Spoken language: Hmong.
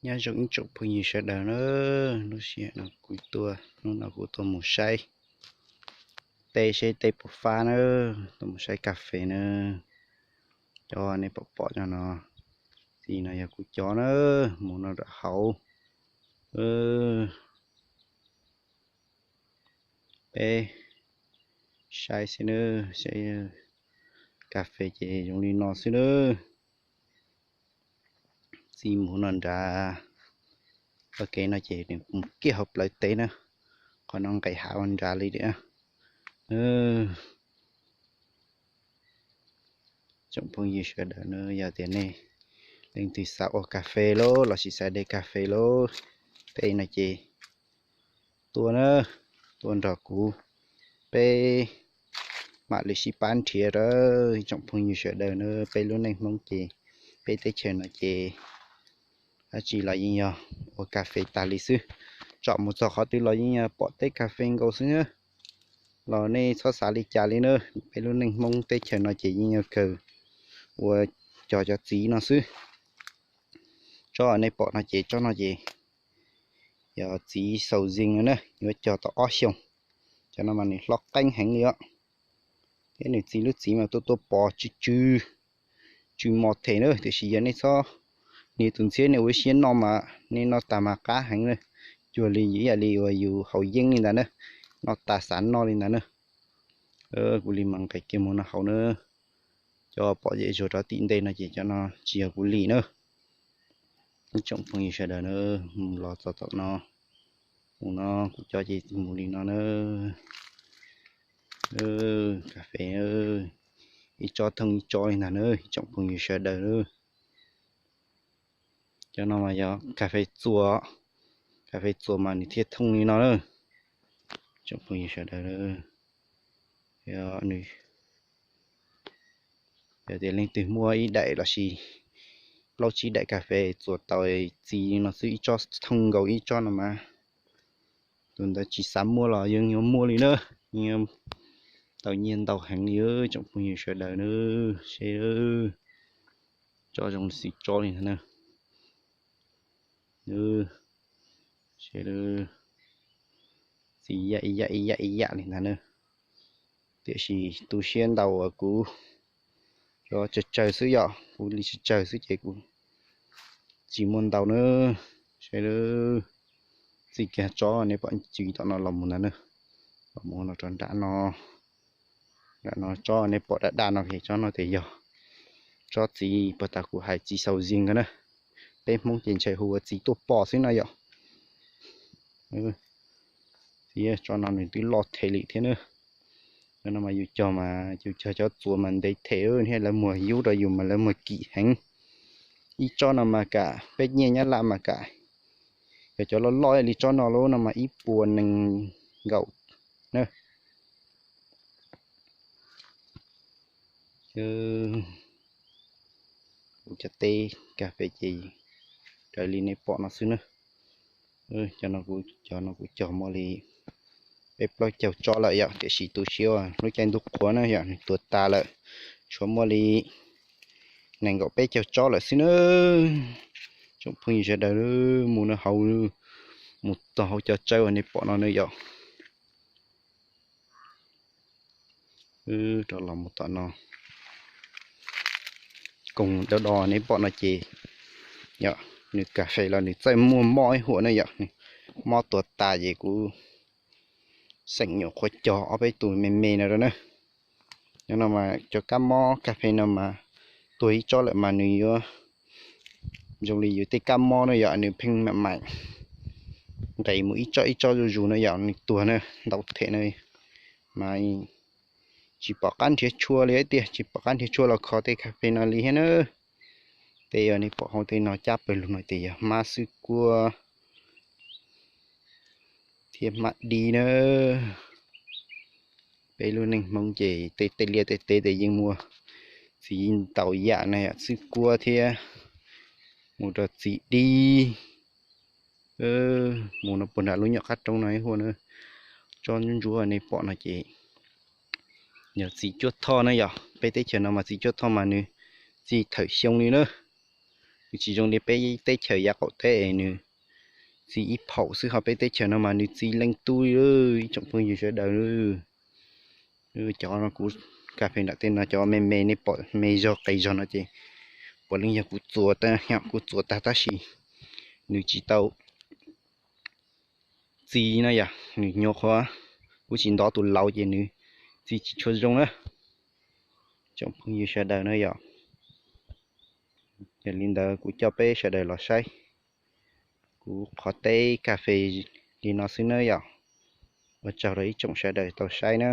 Nyob zoo ib tsoom phooj ywg sawv daws na, lub sij hawm no kuv tuaj, hnub no kuv tuaj mus saib teb seb teb puas fab na, tuaj mus saib kas fes na. Cov nej pom pom cov no, txiv no yog kuv cov na, mus no rau hauv. Peb saib xwb na, saib kas fes ces zoo li no xwb na. Txiv mus no nrad, ua ke no ces nws mus kiag hauv plawv teb na, qhov no nqes hav ua nrad li tiag. Tsoom phooj ywg sawv daws na, yog tias nej leej twg xav ua kas fes los lossis xav de kas fes los, tej no ces tuaj na, tuaj nrog kuv, peb mam li sib pab nrhiav rau. Tsoom phooj ywg sawv daws na, peb lub neej Hmoob ces peb teb chaws no ces dab tsi los yeej yog ua kas fes tas li xwb. Tsom mus txog qhov twg los yeej yog pom teb kas fes nkaus xwb na. Los nej txhob xav li cas li na, peb lub neej Hmoob teb chaws no ces yeej yog kawg ua cog cov txiv no xwb. Tsob nej pom no ces tsob no ces yog txiv xaus zing no na, yuav cog tau ob xyoos. Cov no mas nws hlob qeeb heev li os, thiab nws txiv lub txiv mas tuaj tuaj pos tsw tsw, tsw mos them na. Tiam sis yog nej txhob, nws tus ntxhiab nej ua ib siab noj mas nej noj tas mas qab heev na, cuag li ib yam li uas yus haus yeeb li ntawd na, noj tas xav noj li ntawd na. Kuv li mas nqes kiag mus no hauv na, cov pom zem zuag rov tim ntej no ces cov no tsis yog kuv li na. Ib tsoom phooj ywg sawv daws na, mus los txog tom no, mus no kuv cov ces mus li no na. Kas fes ib tsob thooj ib tsob li ntag na, ib tsoom phooj ywg sawv daws. Cov no mas yog kas fes txuas, kas fes txuas mas nws thiaj thooj li no na. Tsoom phooj ywg sawv daws, nws, yog tias leej twg muaj ib daim lossis plaub tsib daim kas fes txuas tau txiv no xwb, ib tsob thooj nkaus ib tsob no mas, tus ntawd tsis xav muaj los yeej yuav muaj li na, yeej tau nyiaj ntau heev li. Tsoom phooj ywg sawv daws na, seb tsob zoo li xim tsob li ntag na. Seb, txiv ib yam ib yam ib yam ib yam li ntag na. Tiam sis tu siab ntau uas kuv cov tsawg tsawg xwb yom, kuv li tsawg tsawg xwb ces kuv tsis muaj ntau na. Seb, txij kiag tsob nej pom ntsis tom no los mus ntag na, los mus no rau nram no, nram no tsob nej pom daj daj no ces tsob no ces yog tsob txiv puag ta kuv hais txiv xaus zis ntag na. Peb Hmoob ces ntshai hu ua txiv tuaj pos xwb no yom. Txiv tsob no nws twb loj them li thiab na. Cov no mas yus cog mas yus cog cov txuas mas ntev them thiab, lawv muag yub rau yus mas lawv muag kim heev. Ib tsob no mas kam peb nyiaj Nyab Laj mas kam, yog cov loj loj li tsob no lub no mas ib puas nees nkaum na. Kuv cov teb kas fes ces raws li nej pom no xwb na. Cov no kuv cog muaj li peb plaub caug tsob lawm yom, tiam sis tu siab lub caij ntuj qhuav na yom, nws tuag tas lawm, tshuav muaj li nees nkaum peb caug tsob lawm xwb na. Tsoom phooj ywg sawv daws, mus no hauv, mus txog hauv cov tsawb uas nej pom no na yom. Rov los mus tom no, koog do do nej pom no ces yog nws kas fes los nws txawj muaj mob ib huam na yom, mob tuag tas ces kuv xeem nyuam qhuav cog ob peb tus me me no rau na. Nyob no mas cov kab mob kas fes no mas tuag ib tsob lawm mas nws yuav zoo li yus tej kab mob na yom, nws pheej mam mam nqes mus ib tsob ib tsob zuj zus na yom, nws tuag na, ntau them na. Mas tsis pom qab nrhiav tshua li tiag, tsis pom qab nrhiav tshua los kho tej kas fes no li thiab na. Tej uas nej pom hauv tej no cab pawg lug no ces yog hmab xwb kuab thiab hmab dib na. Peb lub neej Hmoob ces tej tej liaj tej teb ces yeej muaj txiv ntau yam na yom, xwb kuab thiab mus rau txiv dib. Mus no puag nram lub nyuam qab roob no ib huam na, tsob ntsuab ntsuab nej pom no ces yog txiv cuab thoj na yom. Peb teb chaws no mas txiv cuab thoj mas nws txi thawm xyoo li na. Nws tsis zoo li peb teb chaws yav qaum teb es nws txi ib phaum xwb, ho peb teb chaws no mas nws txi leej tub ib tsoom phooj ywg sawv daws. Cov no kuv kas fes nram tej no cov me me nej pom me zog qis zog no ces puav leej yog kuv txuas, kuv txuas tag tab sis nws tsis tau txi no yom, nws nyuaj qhuav, kuv tsis ntov tus laus ces nws txi tsis tshua zoo na. Tsoom phooj ywg sawv daws na yom, yog li ntawd kuv coj peb sawv daws los saib kuv qhov teb kas fes li no xwb na yom. Ua tsaug rau ib tsoom sawv daws tau saib na.